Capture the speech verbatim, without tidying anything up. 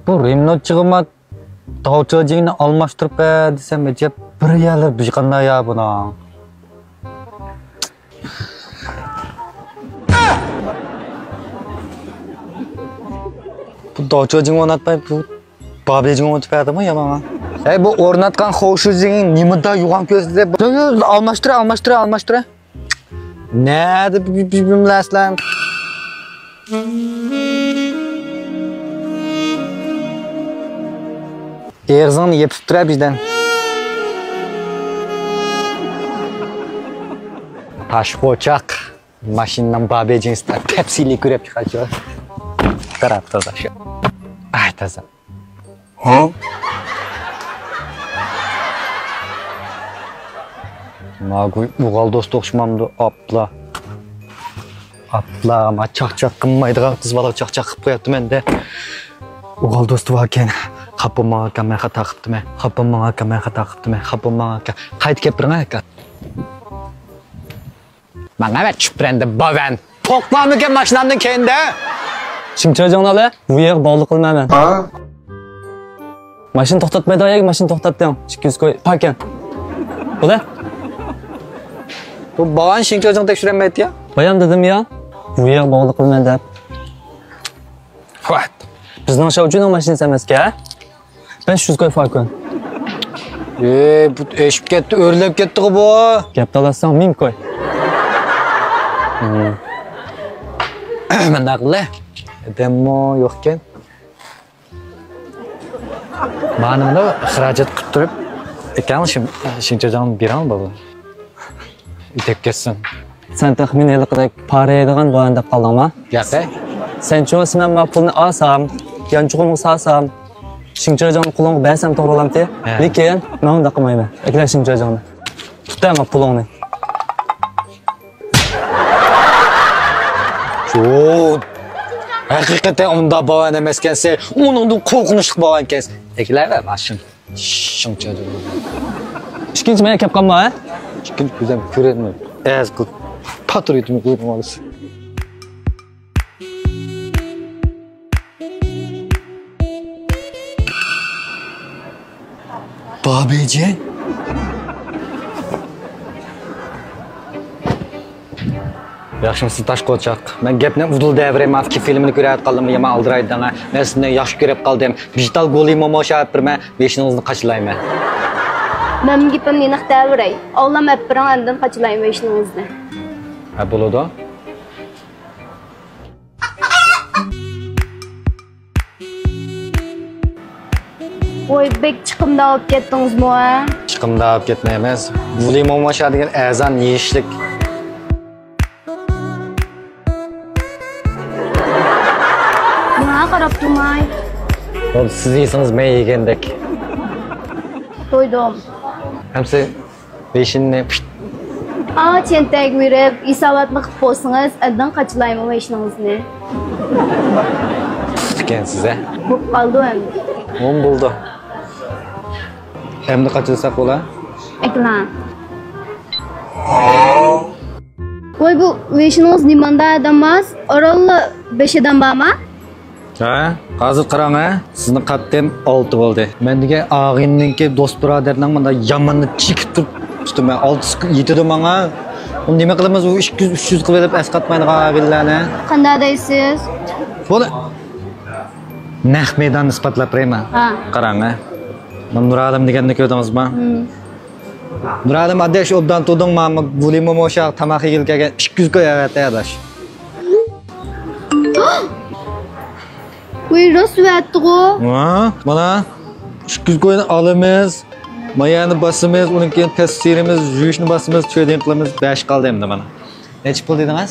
بۇ رېمونتچىغىمۇ داۋچىجىڭنى ئالماشتۇرۇپ بەر دېسەم، ئەجەب بىر يەرلىرى بىخەتەر يا بۇنىڭ. بۇ داۋچىجىڭ ئورناتماي، بۇ بابىجىڭ ئورنىتىپ بەردىمۇ يا ماڭا؟ ھەي، بۇ ئورناتقان خوشۇجىڭ نېمىدا يوغان كۆزلىدى؟ يو، يو، ئالماشتۇرە، ئالماشتۇرە، ئالماشتۇرە. نەدە بىلەسلەر؟ ئېغىزىڭنى يېپىپ تۇرە بىزدىن. تاش قوچاق. ماشىنىنىڭ بابىجىڭ تەپسىلىي كۆرۈپ چىقارچۇ. قاراپ تازا شۇ. ئاي تازا. ھە؟ ماگۇي ئوغۇل دوستى ئوخشىمامدۇ؟ ئاپلا. ئاپلا، ما چاقچاق قىلمايدىغان قىز بالا چاقچاق قىلىپ قوياتتى مەندە. ئوغۇل دوستى باركەن. خاپا بولماڭ ئاكا، مەن خاتا قىپتىمەن. خاپا بولماڭ ئاكا، مەن خاتا قىپتىمەن. خاپا بولماڭ ئاكا. قايتا كەپ بېرىڭ ئاكا. ماڭا ئەۋەت چۈپرەندە باۋەن. توقلامىكەن ماشىنامدىن كەينىدە. شىڭچاجاڭنى ئالە، بۇ يەرگە باغلىق قىلمايمەن. ھا؟ ماشىنا توختاتمايدىغان يەرگە ماشىنا توختاتتىڭ. ئىككى يۈز كوي، پاركىڭ. بولە. بۇ باغان شىڭچاجاڭ تەكشۈرەلمەيتتى يا. بايام دېدىم يا، بۇ يەرگە باغلىق قىلمايمەن دەپ. ۋات. بىزنىڭ شاۋجۇنىڭ ماشىنىسى ئەمەسكەن. بەش يۈز كوي فاكۇن. ئېي، بۇ ئېشىپ كەتتى، ئۆرلەپ كەتتىغۇ بۇ. گەپ تالاشساڭ مىڭ كوي. مۇنداق قىلە. ئادەممۇ يوقكەن. مانا مۇندا خىراجەت قىلىپ تۇرۇپ، ئەكەڭ شىم-، شىڭچاجاڭنى بېرىڭ بولدى. ئۆتۈپ كەتسۇن. سەن تېخى مېنى ھېلىقىدەك پارا يەيدىغان بۇ دەپ قالدىڭما؟ ياق، ھە. سەن چوسا مەن ما پۇلنى ئالسام، يانچۇقۇمغا سالسام، شىڭچاجاڭنى قولۇڭغا بەرسەم توغرا بولامتى؟ ھە. لېكىن مەن ئۇنداق قىلمايمەن. ئەكېلە شىڭچاجاڭنى. تۇتايما پۇلۇڭنى. جون، ھەقىقەتەن ئۇنداق باۋان ئەمەسكەنسەن، ئۇنىڭدىن قورقۇنچلۇق باۋانكەنسەن. ئەكېلەۋەر ماشىنا. شىڭچاجاڭ. ئىككىنچى مەن كەپ قالما، ھە؟ ئىككىنچى كۆزەم كۆرەلمەي. ئەز قىل. پاتۇر يېتىمنى قويۇپ ئالىسىز. بابىجى. ياخشىمۇسىز تاش قوچاق؟ مەن گەپنى ئۇدۇل دەۋېرەي، مانا فىلىمنى كۆرۈۋاتقانلىقىمدىن يامان ئالدىرايدىڭ ھە. مەن سېنى ياخشى كۆرۈپ قالدىم. بىژتال گولى مومو شاپ بىرمە، بېشىڭىزنى قاچىلايمەن. مەن گېپىمنى ئېنىق دەۋېرەي. ئاۋلام ئەپ بېرىڭ، ئاندىن قاچىلايمەن بېشىڭىزنى. ھە، بولىدۇ. ۋوي، بەك چىقىمدار بولۇپ كەتتىڭىزمۇ ھە؟ چىقىمدار بولۇپ كەتمەي ئەمەس. گولى مومو شاپ دېگەن ئەرزان يېيىشلىك. ماڭا قاراپ تۇرماي. بولدى، سىز يېسىڭىز مەن يېگەندەك. تويدۇم. ئەمسە بېشىنى پىشت. ئا، چەنتەگە بېرىپ ھېساباتنى قىلىپ بولسىڭىز، ئاندىن قاچىلايمەن بېشىڭىزنى. ئىكەنسىز ھە؟ بولۇپ قالدى ئەمدى. ئون بولدى. ئەمدى قاچىلىساق بولا؟ ئەكلا. ۋاي، بۇ ۋېشىنىڭىز نېمانداق ئادەم ئاز؟ ئورۇنلا بەش ئادەم بارما؟ ھە، ھازىر قاراڭ ھە، سىزنىڭ قاتتىم ئالتە بولدى. مەن دېگەن ئاغىنىمنىڭكى دوست بۇرادەرنىڭ مۇنداق يامىنىنى چېكىپ تۇرۇپ تۇتىمەن. ئالتىسى يېتىدۇ ماڭا. ئۇنى نېمە قىلىمىز؟ ئۇ ئىككى يۈز، ئۈچ يۈز قىلىۋېلىپ ئەسقاتمايدىغان ئابىللەرنى. قانداق دەيسىز؟ بولدى. نەق مەيداننى ئىسپاتلاپ بېرەيمەن. ھە. قاراڭ ھە. مانا نۇرئالىم دېگەننى كۆردىڭىزما؟ ھىم. نۇرئالىم ئاداش، ئوبدان تۇردۇڭما؟ گۇلى مومو شاق تاماق يېگىلى كەلگەن ئىككى يۈز كوي ئەۋەتتى ئاداش. ۋوي، راست ئەۋەتتىغۇ. ھە، مانا ئىككى يۈز كوينى ئالىمىز. مايانى باسىمىز، ئۇنىڭ كېيىن پەس سىيرىمىز، يۇيۇشنى باسىمىز، ترېيدىنگ قىلىمىز. بەش قالدى ئەمدى مانا. نەچچە پۇل دېدىڭىز؟